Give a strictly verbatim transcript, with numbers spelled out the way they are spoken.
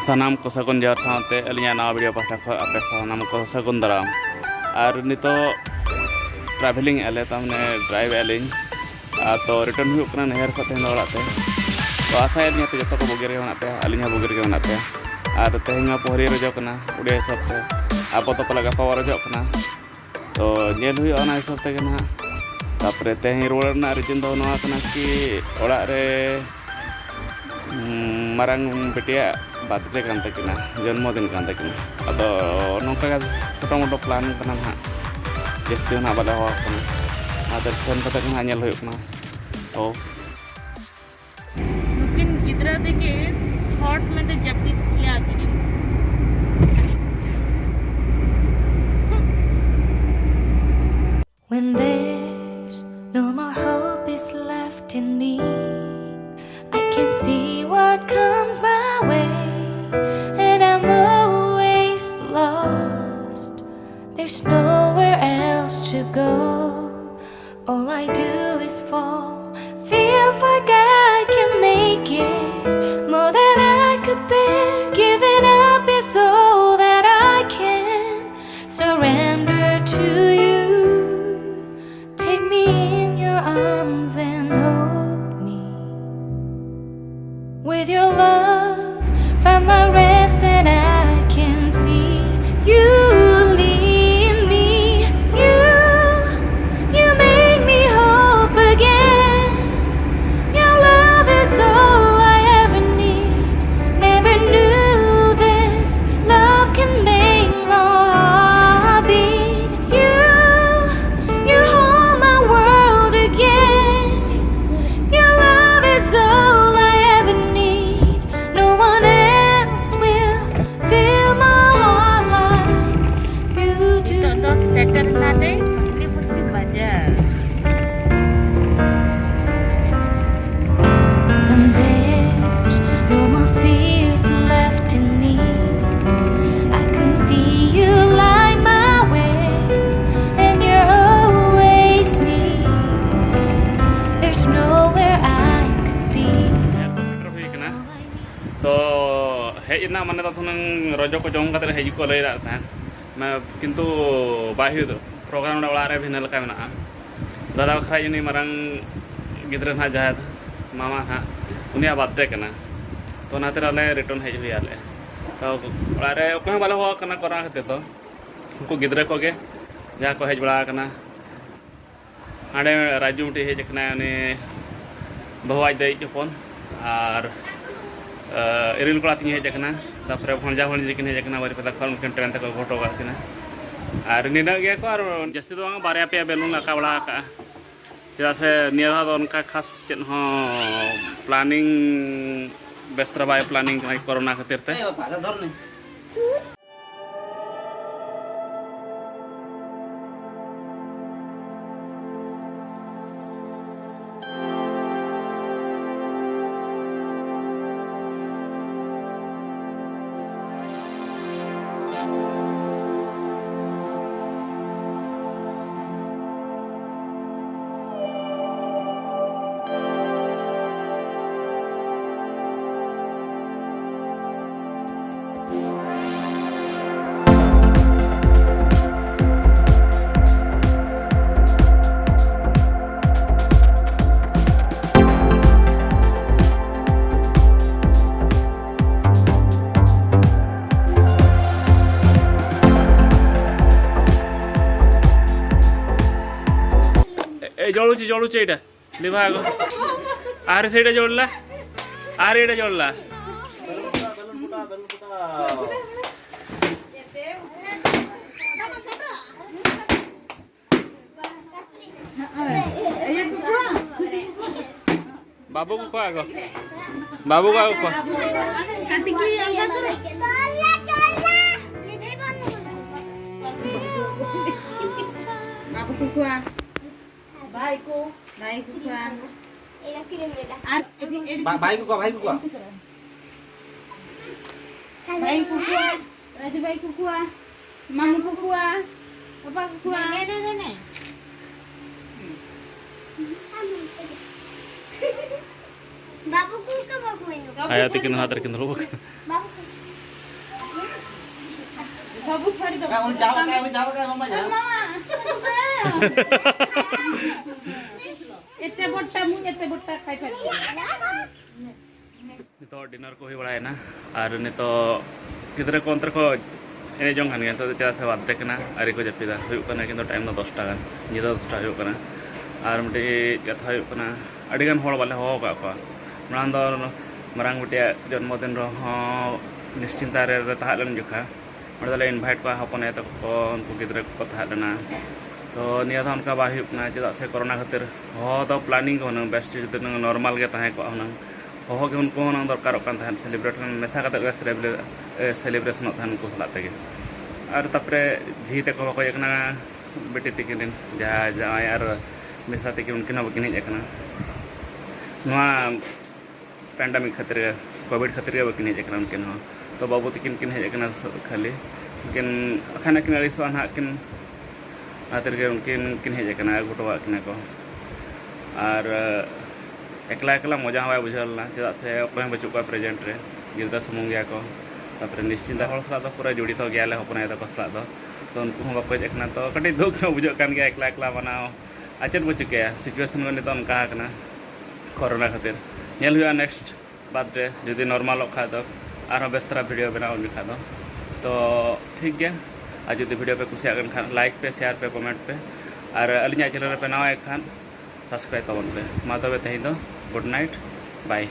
ᱥᱟᱱᱟᱢ ᱠᱚ ᱥᱟᱹᱜᱩᱱ ᱡᱚᱦᱟᱨ ᱥᱟᱶᱛᱮ ᱟᱹᱞᱤᱧᱟᱜ ᱱᱟᱣᱟ ᱵᱷᱤᱰᱤᱭᱳ ᱯᱟᱦᱴᱟ ᱠᱷᱚᱱ ᱟᱯᱮ ᱥᱟᱱᱟᱢ ᱠᱚ ᱥᱟᱹᱜᱩᱱ ᱫᱟᱨᱟᱢ᱾ ᱟᱨ ᱱᱤᱛᱚᱜ ᱴᱨᱟᱵᱷᱮᱞᱤᱝ ᱮᱫᱼᱟ ᱞᱮ, ᱛᱟᱨ ᱢᱟᱱᱮ ᱰᱨᱟᱭᱤᱵᱷ ᱮᱫᱼᱟ ᱞᱤᱧ᱾ ᱟᱨ ᱛᱚ ᱨᱤᱴᱟᱨᱱ ᱦᱩᱭᱩᱜ ᱠᱟᱱᱟ ᱱᱟᱹᱭᱦᱟᱹᱨ ᱠᱷᱚᱱ ᱛᱮᱦᱮᱧ ᱫᱚ ᱚᱲᱟᱜ ᱛᱮ᱾ ᱛᱚ ᱟᱥᱟᱭᱟᱞᱤᱧ ᱟᱯᱮ ᱡᱚᱛᱚ ᱠᱚ ᱵᱩᱜᱤ ᱨᱮᱜᱮ ᱢᱮᱱᱟᱜ ᱯᱮᱭᱟ, ᱟᱹᱞᱤᱧ ᱦᱚᱸ ᱵᱩᱜᱤ ᱨᱮᱜᱮ ᱢᱮᱱᱟᱜ ᱯᱮᱭᱟ᱾ ᱟᱨ ᱛᱮᱦᱮᱧ ᱢᱟ ᱯᱚᱦᱨᱤ ᱨᱚᱡᱚ ᱠᱟᱱᱟ, ᱩᱰᱤᱭᱟ ᱦᱤᱥᱟᱹᱵ ᱛᱮ᱾ ᱟᱵᱚ ᱫᱚ ᱯᱟᱞᱮ ᱜᱟᱯᱟ ᱵᱚ ᱨᱚᱡᱚᱜ ᱠᱟᱱᱟ᱾ ᱛᱚ ᱧᱮᱞ ᱦᱩᱭᱩᱜᱼᱟ ᱚᱱᱟ ᱦᱤᱥᱟᱹᱵ ᱛᱮᱜᱮ ᱱᱟᱦᱟᱜ᱾ ᱛᱟᱨᱯᱚᱨᱮ ᱛᱮᱦᱮᱧ ᱨᱩᱣᱟᱹᱲ ᱨᱮᱱᱟᱜ ᱨᱤᱡᱚᱱ ᱫᱚ ᱱᱚᱣᱟ ᱠᱟᱱᱟ ᱠᱤ ᱚᱲᱟᱜ ᱨᱮ ᱩᱸ, ᱢᱟᱨᱟᱝ ᱵᱤᱴᱤᱭᱟᱜ ᱵᱟᱨᱛᱷᱰᱮ ᱠᱟᱱ ᱛᱟᱹᱠᱤᱱᱟ, ᱡᱚᱱᱢᱚ ᱫᱤᱱ ᱠᱟᱱ ᱛᱟᱹᱠᱤᱱᱟ᱾ ᱟᱫᱚ ᱱᱚᱝᱠᱟ ᱜᱮ ᱪᱷᱳᱴᱳ ᱢᱳᱴᱳ ᱯᱞᱟᱱ ᱠᱟᱱᱟ ᱱᱟᱦᱟᱜ, ᱡᱟᱹᱥᱛᱤ ᱦᱚᱸ ᱱᱟᱦᱟᱜ ᱵᱟᱞᱮ ᱦᱚᱦᱚ ᱟᱠᱚ ᱠᱟᱱᱟ᱾ ᱚᱱᱟᱛᱮ ᱯᱷᱳᱱ ᱠᱟᱛᱮ ᱜᱮ ᱱᱟᱦᱟᱜ ᱧᱮᱞ ᱦᱩᱭᱩᱜ ᱠᱟᱱᱟ᱾ ᱛᱚ ᱱᱩᱠᱤᱱ ᱜᱤᱫᱽᱨᱟᱹ ᱛᱮᱜᱮ ᱦᱚᱴ ᱢᱮᱱᱛᱮ ᱡᱟᱹᱯᱤᱫ ᱜᱮᱭᱟ ᱠᱤᱱ᱾ When there's no more hope is left in me, I can see what comes my way, and I'm always lost. There's nowhere else to go. All I do is fall. Feels like I can make it more than I could bear. Giving up is all that I can. Surrender to you. Take me in your arms and hold me. With your love, find my rest and I can see you lead me. You, you make me hope again. Your love is all I ever need. Never knew this love can make my heart beat. You, you hold my world again. Your love is all I ever need. No one else will fill my heart like you do. ᱱᱤᱛᱚᱜ ᱫᱚ ᱥᱮᱴᱮᱨ ᱱᱟᱞᱮ ᱠᱷᱟᱱᱰᱤ ᱢᱩᱨᱥᱤ ᱵᱟᱡᱟᱨ᱾ And there's no more fears left in me. I can see you light my way, and you're always near. There's nowhere I could be. ᱛᱚ ᱦᱮᱡ ᱨᱮᱱᱟᱜ ᱢᱟᱱᱮ ᱫᱚ ᱦᱩᱱᱟᱹᱝ ᱨᱚᱡᱚ ᱠᱚ ᱡᱚᱢ ᱠᱟᱛᱮ ᱦᱤᱡᱩᱜ ᱠᱚ ᱞᱟᱹᱭ ᱞᱮᱫ ᱛᱟᱦᱮᱸᱫ, ᱢᱟᱱᱮ ᱠᱤᱱᱛᱩ ᱵᱟᱭ ᱦᱩᱭᱩᱜ᱾ ᱯᱨᱳᱜᱨᱟᱢ ᱚᱲᱟᱜ ᱨᱮ ᱵᱷᱤᱱᱟᱹ ᱞᱮᱠᱟ ᱢᱮᱱᱟᱜᱼᱟ᱾ ᱫᱟᱫᱟ ᱵᱟᱠᱷᱨᱟ ᱩᱱᱤ ᱢᱟᱨᱟᱝ ᱜᱤᱫᱽᱨᱟᱹ ᱱᱟᱦᱟᱜ, ᱡᱟᱦᱟᱸᱭ ᱢᱟᱢᱟ ᱱᱟᱦᱟᱜ, ᱩᱱᱤᱭᱟᱜ ᱵᱟᱨᱛᱷᱰᱮ ᱠᱟᱱᱟ᱾ ᱛᱚ ᱚᱱᱟ ᱠᱷᱟᱹᱛᱤᱨ ᱟᱞᱮ ᱨᱤᱴᱟᱨᱱ ᱦᱮᱡ ᱦᱩᱭ ᱟᱞᱮ᱾ ᱛᱚ ᱚᱲᱟᱜ ᱨᱮ ᱚᱠᱚᱭ ᱦᱚᱸ ᱵᱟᱞᱮ ᱦᱚᱦᱚ ᱟᱠᱟᱱᱟ ᱠᱚᱨᱳᱱᱟ ᱠᱷᱟᱹᱛᱤᱨ ᱫᱚ᱾ ᱩᱱᱠᱩ ᱜᱤᱫᱽᱨᱟᱹ ᱠᱚᱜᱮ ᱡᱟᱦᱟᱸ ᱠᱚ ᱦᱮᱡ ᱵᱟᱲᱟ ᱟᱠᱟᱱᱟ᱾ ᱦᱟᱸᱰᱮ ᱨᱟᱡᱩ ᱢᱤᱫᱴᱤᱡ ᱦᱮᱡ ᱟᱠᱟᱱᱟᱭ, ᱩᱱᱤ ᱵᱟᱹᱦᱩ ᱟᱡ ᱫᱟᱹᱭᱤᱡ ᱦᱚᱯᱚᱱ, ᱟᱨ ᱤᱨᱤᱞ ᱠᱚᱲᱟ ᱛᱤᱧ ᱦᱮᱡ ᱟᱠᱟᱱᱟ᱾ ᱛᱟᱨᱯᱚᱨᱮ ᱵᱷᱚᱸᱡᱟ ᱵᱷᱚᱸᱡᱤ ᱠᱤᱱ ᱦᱮᱡ ᱟᱠᱟᱱᱟ ᱵᱟᱨᱤᱯᱟᱫᱟ ᱠᱷᱚᱱ, ᱩᱱᱠᱤᱱ ᱴᱨᱮᱱ ᱛᱮᱠᱚ ᱟᱹᱜᱩ ᱦᱚᱴᱚ ᱠᱟᱜ ᱠᱤᱱᱟ᱾ ᱟᱨ ᱱᱤᱱᱟᱹᱜ ᱜᱮᱭᱟ ᱠᱚ, ᱟᱨ ᱡᱟᱹᱥᱛᱤ ᱫᱚ ᱵᱟᱝ, ᱵᱟᱨᱭᱟ ᱯᱮᱭᱟ ᱵᱮᱞᱩᱱ ᱟᱠᱟ ᱵᱟᱲᱟ ᱟᱠᱟᱜᱼᱟ᱾ ᱪᱮᱫᱟᱜ ᱥᱮ ᱱᱤᱭᱟᱹ ᱫᱷᱟᱣ ᱫᱚ ᱚᱱᱠᱟ ᱠᱷᱟᱥ ᱪᱮᱫ ᱦᱚᱸ ᱯᱞᱟᱱᱤᱝ ᱵᱮᱥ ᱫᱷᱟᱨᱟ ᱵᱟᱭ ᱯᱞᱟᱱᱤᱝ ᱠᱟᱱᱟ ᱠᱚᱨᱳᱱᱟ ᱠᱷᱟᱹᱛᱤᱨ ᱛᱮ᱾ এই জল হচ্ছে, জল হচ্ছে এটা। লিভা আগো। আর সেটা জড়লা। আর এটা জড়লা। বাবু কো আগো। বাবু কো আগো। বাবু কুকুয়া। ভাই কো। ভাই কুকুয়া। আর এটি, এটি বা-, ভাই কুকুয়া, ভাই কুকুয়া। ভাই কুকুয়া, রাজু ভাই কুকুয়া, মামু কুকুয়া, পাপা কুকুয়া। বাবু কুকুয়া, বাবু এনো। সব আয়া কুকুয়া। তিকিন হাতের কিন্তু লোক। বাবু ସବୁ ଛାଡ଼ିଦେବ। ଏତେ ବଡ଼ଟା ମୁଁ ଏତେ ବଡ଼ଟା ଖାଇପାରିବି। ᱱᱤᱛᱚᱜ ᱰᱤᱱᱟᱨ ᱠᱚ ᱦᱩᱭ ᱵᱟᱲᱟᱭᱮᱱᱟ᱾ ᱟᱨ ᱱᱤᱛᱚᱜ ᱜᱤᱫᱽᱨᱟᱹ ᱠᱚ ᱚᱱᱛᱮ ᱨᱮᱠᱚ ᱮᱱᱮᱡ ᱡᱚᱝ ᱠᱟᱱ ᱜᱮᱭᱟ᱾ ᱱᱤᱛᱚᱜ ᱫᱚ ᱪᱮᱫᱟᱜ ᱥᱮ ᱵᱟᱨᱛᱷᱰᱮ ᱠᱟᱱᱟ, ᱟᱹᱣᱨᱤ ᱠᱚ ᱡᱟᱹᱯᱤᱫᱟ᱾ ᱦᱩᱭᱩᱜ ᱠᱟᱱᱟ ᱠᱤᱱᱛᱩ ᱴᱟᱭᱤᱢ ᱫᱚ ᱫᱚᱥᱴᱟ ᱜᱟᱱ, ᱧᱤᱫᱟᱹ ᱫᱚᱥᱴᱟ ᱦᱩᱭᱩᱜ ᱠᱟᱱᱟ᱾ ᱟᱨ ᱢᱤᱫᱴᱤᱡ ᱠᱟᱛᱷᱟ ᱦᱩᱭᱩᱜ ᱠᱟᱱᱟ, ᱟᱹᱰᱤᱜᱟᱱ ᱦᱚᱲ ᱵᱟᱞᱮ ᱦᱚᱦᱚ ᱟᱠᱟᱫ ᱠᱚᱣᱟ᱾ ᱢᱟᱲᱟᱝ ᱫᱚ ᱢᱟᱨᱟᱝ ᱵᱤᱴᱤᱭᱟᱜ ᱡᱚᱱᱢᱚ ᱫᱤᱱ ᱨᱮᱦᱚᱸ ᱱᱤᱥᱪᱤᱱᱛᱟ ᱨᱮ ᱞᱮ ᱛᱟᱦᱮᱸ ᱞᱮᱱ ᱡᱚᱠᱷᱟ, ᱚᱸᱰᱮ ᱫᱚᱞᱮ ᱤᱱᱵᱷᱟᱭᱤᱴ ᱠᱚᱣᱟ ᱦᱚᱯᱚᱱ ᱟᱭᱳ ᱛᱟᱠᱚ ᱠᱚ, ᱩᱱᱠᱩ ᱜᱤᱫᱽᱨᱟᱹ ᱠᱚᱠᱚ ᱛᱟᱦᱮᱸ ᱞᱮᱱᱟ᱾ ᱛᱚ ᱱᱤᱭᱟᱹ ᱫᱷᱟᱣ ᱚᱱᱠᱟ ᱵᱟᱭ ᱦᱩᱭᱩᱜ ᱠᱟᱱᱟ, ᱪᱮᱫᱟᱜ ᱥᱮ ᱠᱳᱨᱳᱱᱟ ᱠᱷᱟᱹᱛᱤᱨ᱾ ᱦᱚᱦᱚ ᱫᱚ ᱯᱞᱟᱱᱤᱝ ᱠᱚ ᱦᱩᱱᱟᱹᱝ ᱵᱮᱥ ᱡᱩᱫᱤ ᱱᱚᱨᱢᱟᱞ ᱜᱮ ᱛᱟᱦᱮᱸ ᱠᱚᱜᱼᱟ ᱦᱩᱱᱟᱹᱝ, ᱦᱚᱦᱚ ᱜᱮ ᱩᱱᱠᱩ ᱦᱚᱸ ᱦᱩᱱᱟᱹᱝ ᱫᱚᱨᱠᱟᱨᱚᱜ ᱠᱟᱱ ᱛᱟᱦᱮᱸᱫ, ᱥᱮᱞᱤᱵᱨᱮᱴ ᱢᱮᱥᱟ ᱠᱟᱛᱮ ᱜᱮ ᱥᱮᱞᱤᱵᱨᱮᱥᱚᱱᱚᱜ ᱛᱟᱦᱮᱸᱫ ᱩᱱᱠᱩ ᱥᱟᱞᱟᱜ ᱛᱮᱜᱮ᱾ ᱟᱨ ᱛᱟᱨᱯᱚᱨᱮ ᱡᱷᱤ ᱛᱟᱠᱚ ᱵᱟᱠᱚ ᱦᱮᱡ ᱠᱟᱱᱟ, ᱵᱤᱴᱤ ᱛᱤᱠᱤᱱ ᱨᱮᱱ ᱡᱟᱦᱟᱸ ᱡᱟᱶᱟᱭ ᱟᱨ ᱢᱮᱥᱟ ᱛᱤᱠᱤᱱ, ᱩᱱᱠᱤᱱ ᱦᱚᱸ ᱵᱟᱹᱠᱤᱱ ᱦᱮᱡ ᱟᱠᱟᱱᱟ᱾ ᱱᱚᱣᱟ ᱯᱮᱱᱰᱮᱢᱤᱠ ᱠᱷᱟᱹᱛᱤᱨ ᱜᱮ, ᱠᱳᱵᱷᱤᱰ ᱠᱷᱟᱹᱛᱤᱨ ᱜᱮ ᱵᱟᱹᱠᱤᱱ ᱦᱮᱡ ᱟᱠᱟᱱᱟ ᱩᱱᱠᱤᱱ ᱦᱚᱸ᱾ ᱛᱚ ᱵᱟᱹᱵᱩ ᱛᱤᱠᱤᱱ ᱠᱤᱱ ᱦᱮᱡ ᱟᱠᱟᱱᱟ ᱠᱷᱟᱹᱞᱤ, ᱩᱱᱠᱤᱱ ᱵᱟᱠᱷᱟᱱ ᱟᱹᱠᱤᱱ ᱟᱹᱲᱤᱥᱚᱜᱼᱟ ᱱᱟᱦᱟᱜ ᱠᱤᱱ, ᱚᱱᱟ ᱠᱷᱟᱹᱛᱤᱨ ᱜᱮ ᱩᱱᱠᱤᱱ ᱠᱤᱱ ᱦᱮᱡ ᱟᱠᱟᱱᱟ, ᱟᱹᱜᱩ ᱦᱚᱴᱚ ᱠᱟᱜ ᱠᱤᱱᱟ ᱠᱚ᱾ ᱟᱨ ᱮᱠᱞᱟ ᱮᱠᱞᱟ ᱢᱚᱡᱟ ᱦᱚᱸ ᱵᱟᱭ ᱵᱩᱡᱷᱟᱹᱣ ᱞᱮᱱᱟ, ᱪᱮᱫᱟᱜ ᱥᱮ ᱚᱠᱚᱭ ᱦᱚᱸ ᱵᱟᱹᱪᱩᱜ ᱠᱚᱣᱟ ᱯᱨᱮᱡᱮᱱᱴ ᱨᱮ, ᱜᱤᱫᱽᱨᱟᱹ ᱥᱩᱢᱩᱝ ᱜᱮᱭᱟ ᱠᱚ᱾ ᱛᱟᱨᱯᱚᱨᱮ ᱱᱤᱥᱪᱤᱱᱛᱟ ᱦᱚᱲ ᱥᱟᱞᱟᱜ ᱫᱚ ᱯᱩᱨᱟᱹ ᱡᱚᱲᱤᱛᱚ ᱜᱮᱭᱟᱞᱮ ᱦᱚᱯᱚᱱ ᱟᱭᱳ ᱛᱟᱠᱚ ᱥᱟᱞᱟᱜ ᱫᱚ, ᱛᱚ ᱩᱱᱠᱩ ᱦᱚᱸ ᱵᱟᱠᱚ ᱦᱮᱡ ᱟᱠᱟᱱᱟ᱾ ᱛᱚ ᱠᱟᱹᱴᱤᱡ ᱫᱩᱠ ᱧᱚᱜ ᱵᱩᱡᱷᱟᱹᱜ ᱠᱟᱱ ᱜᱮᱭᱟ ᱮᱠᱞᱟ ᱮᱠᱞᱟ ᱢᱟᱱᱟᱣ᱾ ᱟᱨ ᱪᱮᱫ ᱵᱚ ᱪᱤᱠᱟᱹᱭᱟ, ᱥᱤᱪᱩᱭᱮᱥᱚᱱ ᱠᱚ ᱱᱤᱛᱚᱜ ᱚᱱᱠᱟ ᱟᱠᱟᱱᱟ ᱠᱳᱨᱳᱱᱟ ᱠᱷᱟᱹᱛᱤᱨ᱾ ᱧᱮᱞ ᱦᱩᱭᱩᱜᱼᱟ ᱱᱮᱠᱥᱴ ᱵᱟᱨᱛᱷᱰᱮ ᱡᱩᱫᱤ ᱱᱚᱨᱢᱟᱞᱚᱜ ᱠᱷᱟᱡ ᱫᱚ ᱟᱨᱦᱚᱸ ᱵᱮᱥ ᱫᱷᱟᱨᱟ ᱵᱷᱤᱰᱤᱭᱳ ᱵᱮᱱᱟᱣ ᱩᱱ ᱡᱚᱠᱷᱟᱡ ᱫᱚ᱾ ᱛᱚ ᱴᱷᱤᱠ ᱜᱮᱭᱟ, ᱟᱨ ᱡᱩᱫᱤ ᱵᱷᱤᱰᱤᱭᱳ ᱯᱮ ᱠᱩᱥᱤᱭᱟᱜ ᱠᱟᱱ ᱠᱷᱟᱱ ᱞᱟᱭᱤᱠ ᱯᱮ, ᱥᱮᱭᱟᱨ ᱯᱮ, ᱠᱚᱢᱮᱱᱴ ᱯᱮ, ᱟᱨ ᱟᱹᱞᱤᱧᱟᱜ ᱪᱮᱱᱮᱞ ᱨᱮᱯᱮ ᱱᱟᱣᱟ ᱠᱷᱟᱱ ᱥᱟᱵᱥᱠᱨᱟᱭᱤᱵ ᱛᱟᱵᱚᱱ ᱯᱮ᱾ ᱢᱟ ᱛᱚᱵᱮ ᱛᱮᱦᱮᱧ ᱫᱚ ᱜᱩᱰ ᱱᱟᱭᱤᱴ, ᱵᱟᱭ᱾